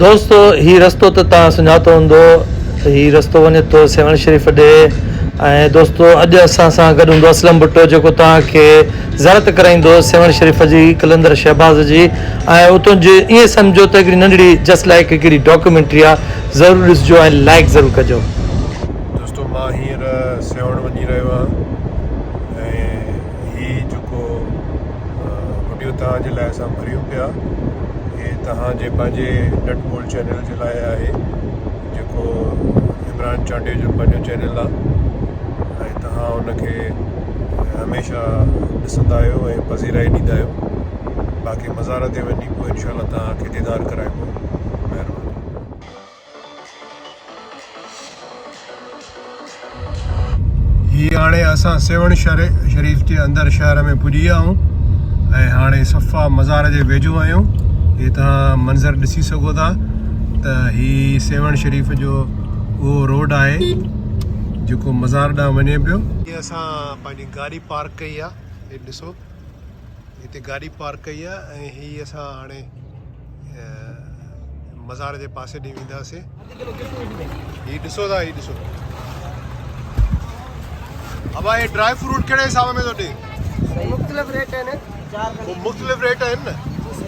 دوستو هي رستو ته توهان سڃاتو هوندو ته هي رستو وڃي ٿو سيوهڻ شريف ڏي ۽ دوستو اڄ اسان سان گڏ هوندو اسلم ڀٽو جيڪو توهان کي زيارت ڪرائيندو سيوهڻ شريف جي قلندر شهباز جي ۽ اتون جي ائين سمجهو ته هڪڙي ننڍڙي جسٽ لائيڪ هڪڙي ڊاڪيومينٽري آ ضرور ڏسجو ۽ لائيڪ ضرور ڪجو. دوستو مان هينئر سيوهڻ وڃي رهيو آهيان ۽ هي جيڪو وڊيو توهان جي لاء اسان ڀريون پيا هي توهان جي پنهنجي نٽ بولٽ چينل جي لاء آهي جيڪو عمران چانڊيو جو پنهنجو چينل آهي ۽ توهان ان کي هميشه ڏسندا آهيو ۽ پذيرائي ڏيندا آهيو باقي مزار تي وڃي پوء انشاء الله توهان کي ديدار ڪرائبو مهرباني. هي هاڻي اسان سيوهڻ شريف جي اندر شهر ۾ پڄي ويا آهيون ۽ هاڻي صفا مزار جي ويجهو آهيون. هي توهان منظر ڏسي سگهو ٿا ته هي سيوهڻ شريف جو اهو روڊ آهي جيڪو مزار ڏانهن وڃي پيو. هي اسان پنهنجي گاڏي پارڪ ڪئي آهي هي ڏسو هتي گاڏي پارڪ ڪئي آهي ۽ هي اسان هاڻي مزار جي پاسي ڏي وينداسين. هي ڏسو ٿا هي ڏسو ابا هي ڊرائي فروٽ ڪهڙي حساب ۾ ٿو ڏي؟ مختلف ريٽ آهن. پوء مختلف ريٽ آهن نه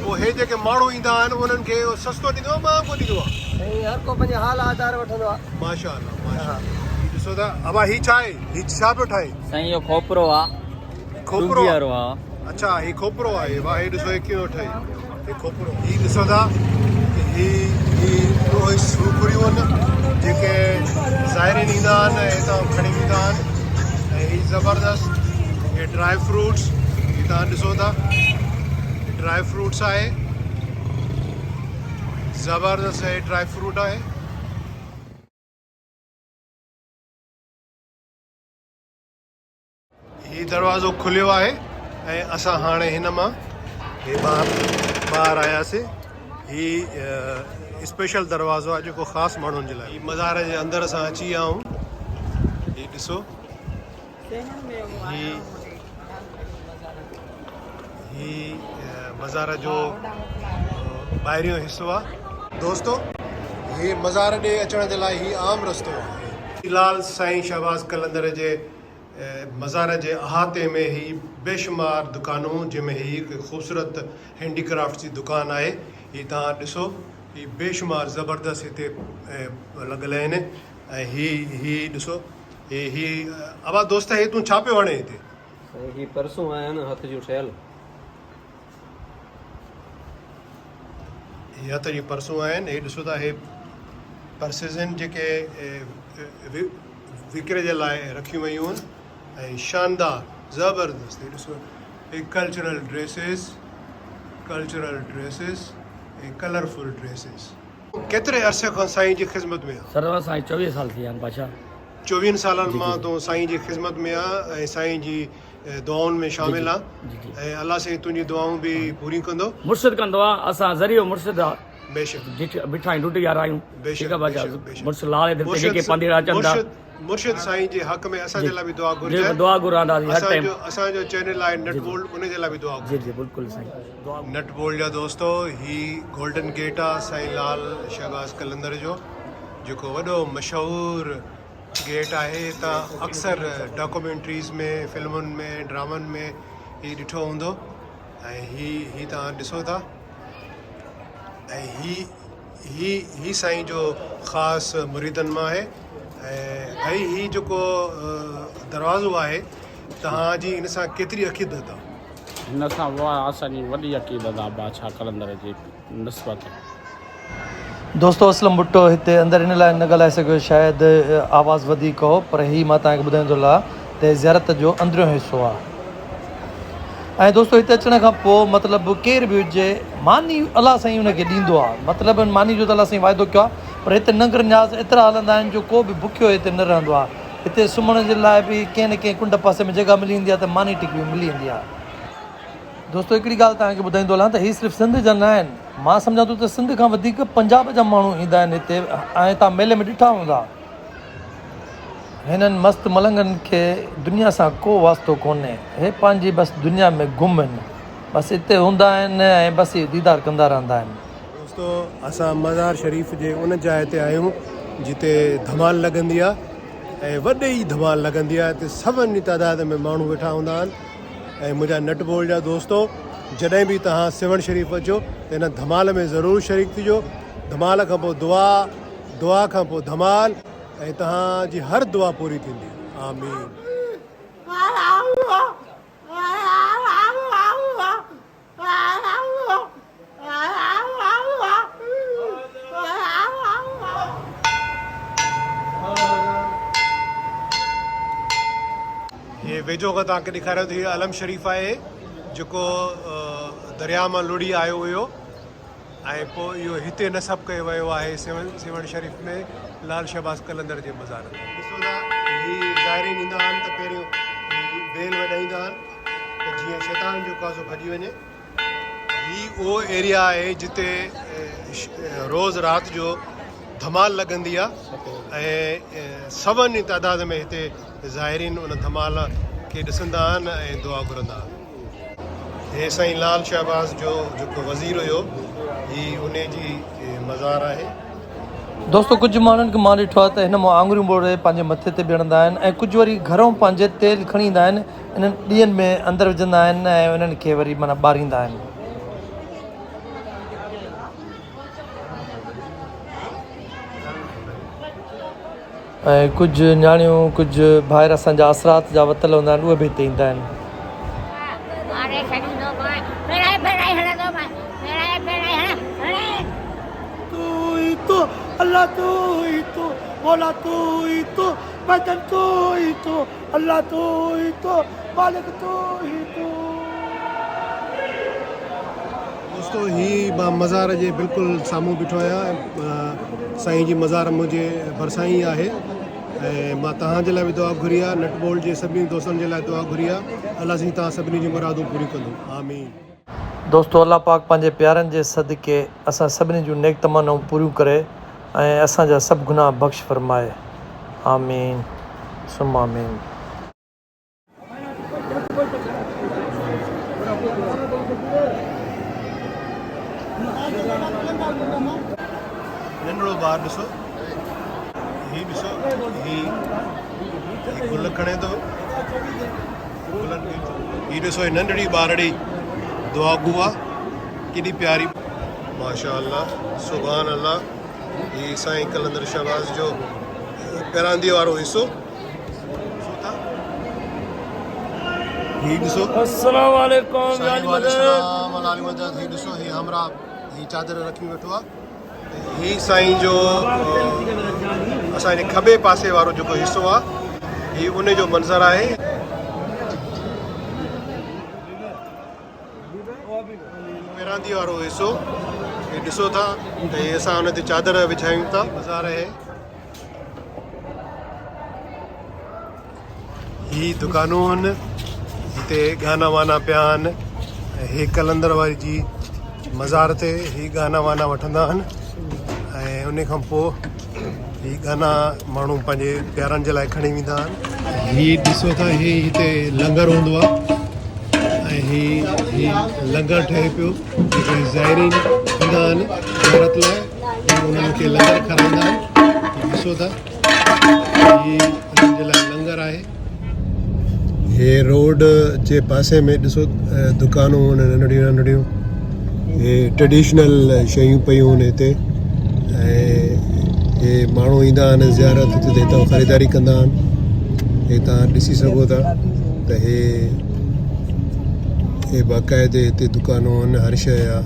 پوء هي جيڪي ماڻهو ايندا آهن انهن کي سستو ڏيندو آهي مهانگو ڏيندو آهي؟ سائين هر ڪو پنهنجي حال آڌار وٺندو آهي. ماشاءالله ماشاءالله هي ڏسو ٿا ابا هي ڇا آهي هي ڇا پيو ٺاهي؟ سائين اهو کوپرو آ. کوپرو ڏونگهي وارو آ. اڇا هي کوپرو آهي واهه هي ڏسو هي ڪيئن ٿو ٺهي هي کوپرو هي ڏسو ٿا ته هي هي اهي سوکڙيون آهن جيڪي زائرين ايندا آهن ۽ هتان کڻي ويندا آهن ۽ هي زبردست هي ڊرائي فروٽس هي تهان ڏسو ٿا ڊرائي فروٽس آهي زبردست هي ڊرائي فروٽ آهي. هي دروازو کليو آهي ۽ اسان هاڻي هن مان هي ٻاهر ٻاهر آياسي هي اسپيشل دروازو آهي جيڪو خاص ماڻهن جي لاء هي مزار جي اندر اسان اچي ويا آهيون هي ڏسو هي هي مزار جو ٻاهريون حصو آهي دوستو هي مزار ڏي اچڻ جي لاء هي عام رستو آهي لال سائين شهباز قلندر جي مزار جي احاطي ۾ هي بيشمار دڪانون جنهن ۾ هي هڪ خوبصورت هينڊي ڪرافٽس جي دڪان آهي هي توهان ڏسو هي بيشمار زبردست هتي لڳل آهن ۽ هي هي ڏسو هي هي ابا دوست هي تون ڇا پيو هڻين هتي؟ سائين هي پرسون آهن هٿ جون ٺهيل. هي هٿ جون پرسون آهن هي ڏسو ٿا هي پرسز آهن جيڪي وڪري جي لاء رکيون ويون آهن ۽ شاندار زبردست هي ڏسو هي cultural dresses cultural dresses ۽ colourful dresses. ڪيتري عرصي کان سائين جي خذمت ۾ آن؟ سر اسان کي 24 سال ٿي ويا آهن بادشاهه. چوويهن سالن مان تون سائين جي خذمت ۾ آن ۽ سائين جي دعائن ۾ شامل آن ۽ الله سائين تنهنجي دعائون به پوريون ڪندو. مرشد ڪندو آ اسان ذريعو مرشد آ. بيشڪ. بيٺا آهيون ڊوٽي وارا آهيون. بيشڪ ٺيڪ آ بادشاهه بيشڪ مرشد لال جي در تي جيڪي پانڌيئڙا اچن ٿا. مرشد مرشد سائين جي حق ۾ اسان جي لاء به دعا گهرجي. جي دعا گهرنداسين هر ٽائيم. اسان جو چينل آهي نٽ بولٽ ان جي لاء به دعا گهرجي. جي جي بلڪل سائين دعا. نٽ بولٽ جا دوستو هي گولڊن گيٽ آ سائين لال شهباز قلندر جو جيڪو وڏو مشهور گيٽ آهي تان اڪثر ڊاڪومينٽريز ۾ فلمن ۾ ڊرامن ۾ هي ڏٺو هوندو ۽ هي هي تان ڏسو ٿا. ۽ هي هي هي سائين جو خاص مريدن مان آهي ۽ ڀائي هي جيڪو دروازو آهي توهان جي ان سان ڪيتري عقيدت آ؟ هن سان واهه اسان جي وڏي عقيدت آ بادشاهه قلندر جي نسبت. دوستو اسلم ڀٽو هتي اندر ان لاء نه ڳالهائي سگهيو شايد آواز وڌيڪ هو پر هي مان توهان کي ٻڌائيندو هلان ته هي زيارت جو اندريون حصو آ. ۽ دوستو هتي اچڻ کان پوء مطلب ڪير به هجي ماني الله سائين ان کي ڏيندو آهي مطلب ماني جو ته الله سائين واعدو ڪيو آهي پر هتي ننگر نياز ايترا هلندا آهن جو ڪو به بکيو هتي نه رهندو آهي هتي سمهڻ جي لاء به ڪنهن نه ڪنهن ڪنڊ پاسي ۾ جڳهه ملي ويندي آهي ته ماني ٽڪ به ملي ويندي آهي. دوستو هڪڙي ڳالهه توهان کي ٻڌائيندو هلان ته هي صرف سنڌ جا نه آهن مان سمجهان ٿو ته سنڌ کان وڌيڪ پنجاب جا ماڻهو ايندا آهن هتي ۽ توهان ميلي ۾ ڏٺا هوندا. هنن مست ملنگن کي دنيا سان ڪو واسطو ڪونهي. هي پنهنجي بس دنيا ۾ گم آهن. بس اتي هوندا آهن ۽ بس اهو ديدار ڪندا رهندا آهن. دوستو دوستو اسان مزار شريف جي ان جاء تي آهيون جتي ڌمال لڳندي آهي ۽ وڏي ئي ڌمال لڳندي آهي هتي سون جي تعداد ۾ ماڻهو ويٺا هوندا آهن ۽ منهنجا نٽ بول جا دوستو جڏهن به توهان سيوهڻ شريف اچو ته هن ڌمال ۾ ضرور شريڪ ٿجو ڌمال کان پوء دعا دعا کان پوء ڌمال ۽ توهان جي هر دعا پوري ٿيندي آمين. هي ويجهو کان توهان کي ڏيکاريان ٿو هي علم شريف آهي جيڪو درياء مان لڙهي آيو هيو ۽ پوء اهو هتي نصب ڪيو ويو آهي سيوهڻ شريف ۾ لال شهباز قلندر جي مزار تي. ڏسو ته هي زائرين ايندا آهن ته پهريون هي بيل وڄائيندا آهن ته جيئن شيطان جو قاضو ڀڄي وڃي. هي اهو ايريا آهي جتي روز رات جو ڌمال لڳندي آهي ۽ سون جي تعداد ۾ هتي زائرين ان ڌمال کي ڏسندا آهن ۽ دعا گهرندا آهن. هي سائين لال شهباز جو جيڪو وزير هيو هي انهي جي مزار آهي. دوستو ڪجهه ماڻهن کي مان ڏٺو آهي ته هن مان آڱريون ٻوڙي پنهنجي مٿي تي به هڻندا آهن ۽ ڪجهه وري گهرئون پنهنجي تيل کڻي ايندا آهن انهن ڏيئن ۾ اندر وجهندا آهن ۽ انهن کي وري معنيٰ ٻاريندا آهن. ۽ ڪجهه نياڻيون ڪجهه ڀائر اسان جا اثرات جا وتل هوندا آهن اهي به هتي ايندا آهن. دوستو هي مان مزار جي بلڪل سامهون بيٺو آهيان ۽ سائين جي مزار منهنجي ڀرسان ئي آهي ۽ مان توهان جي لاء به دعا گهري آهي نٽ بولٽ جي سڀني دوستن جي لاء دعا گهري آهي الله سائين توهان سڀني جون مرادون پوريون ڪندو آمين. دوستو الله پاڪ پنهنجي پيارن جي صدقي اسان سڀني جون نيڪ تمنائون پوريون ڪري ۽ اسان جا سڀ گناهه بخش فرمائي آمين ثم آمين. ننڍڙو ٻار ڏسو هي ڏسو هي گل کڻي ٿو گلن کي هي ڏسو هي ننڍڙي ٻارڙي دعا گو آ ڪيڏي پياري ماشاء الله سبحان الله هي سائين قلندر شهباز جو پيراندي وارو حصو هي ڏسو السلام عليڪم سائين وعليڪم السلام مدد هي ڏسو هي همرا هي چادر رکي ويٺو آ هي سائين جو اسان جي کٻي پاسي وارو جيڪو حصو آ هي ان جو منظر آهي. پيراندي وارو حصو هي ڏسو ٿا ته هي اسان ان تي چادر وڇايون ٿا مزار آهي. هي دڪانون آهن هتي گانا وانا پيا آهن ۽ هي قلندر واري جي مزار تي هي گانا وانا وٺندا آهن ۽ ان کان پوء هي گانا ماڻهو پنهنجي پيارن جي لاء کڻي ويندا آهن. هي ڏسو ٿا هي هتي لنگر هوندو آهي ۽ هي هي لنگر ٺهي پيو جيڪي زائرين ايندا آهن زيارت لاء هي انهن کي لنگر کارائيندا آهن هي ڏسو ٿا هي انهن جي لاء لنگر آهي. هي روڊ جي پاسي ۾ ڏسو دڪانون آهن ننڍڙيون ننڍڙيون هي ٽريڊيشنل شيون پيون آهن هتي ۽ هي ماڻهو ايندا آهن زيارت هتي هتان خريداري ڪندا آهن هي تان ڏسي سگهو ٿا ته هي هي باقاعدي هتي دڪانون آهن هر شيء آهي.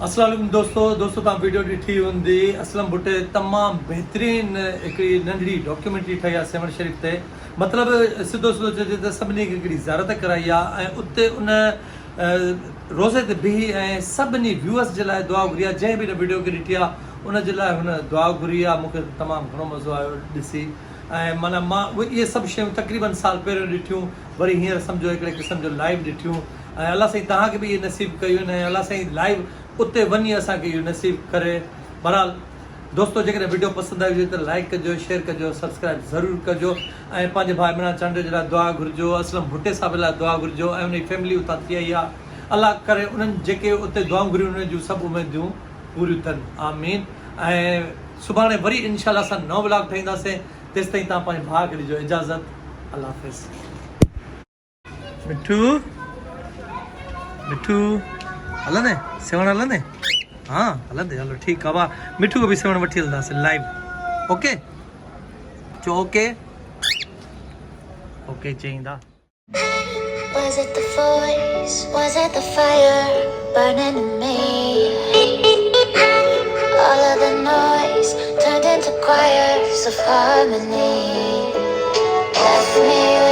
السلام عليڪم دوستو دوستو توهان ويڊيو ڏٺي هوندي اسلم ڀٽي تمام بهترين هڪڙي ننڍڙي ڊاڪيومينٽري ٺاهي آهي سيوهڻ شريف تي مطلب سڌو سڌو چئجي ته سڀني کي هڪڙي زيارت ڪرائي آهي ۽ اتي ان روضي تي بيهي ۽ سڀني ويوئرس جي لاء دعا گهري آهي جنهن به ان ويڊيو کي ڏٺي آهي ان جي لاء هن دعا گهري آهي مون کي ته تمام گهڻو مزو آيو ڏسي ۽ معنيٰ مان اهي سڀ شيون تقريبن سال پهريون ڏٺيون وري هينئر سمجهو هڪڙي قسم جو لائيو ڏٺيون ۽ الله سائين توهان کي به اهي نصيب ڪيون ۽ الله سائين لائيو اتي وڃي اسان کي اهو نصيب ڪري بهرحال دوستو جيڪڏهن وڊيو پسند آئي هجي ته لائيڪ ڪجو شيئر ڪجو سبسڪرائب ضرور ڪجو ۽ پنهنجي ڀاء عمران چانڊيو جي لاء دعا گهرجو اسلم ڀٽي صاحب جي لاء دعا گهرجو ۽ ان جي فيملي اتان ٿي آئي آهي الله ڪري انهن جيڪي اتي دعائون گهريون انهن جون سڀ اميدون. پوريون ٿين آمين ۽ سڀاڻي وري انشاء الله اسان نئون ولاگ ٺاهينداسين تيستائين توهان پنهنجي ڀاء کي ڏجو اجازت الله حافظ. مٺو مٺو هلندي سيوهڻ هلندي ها هلندي هلو ٺيڪ آ ڀاء مٺو کي به سيوهڻ وٺي هلنداسين لائيو اوڪي چو اوڪي اوڪي چئيندا. Was it the voice? Was it the fire burning in me? All of the noise turned into choirs of harmony. Left me.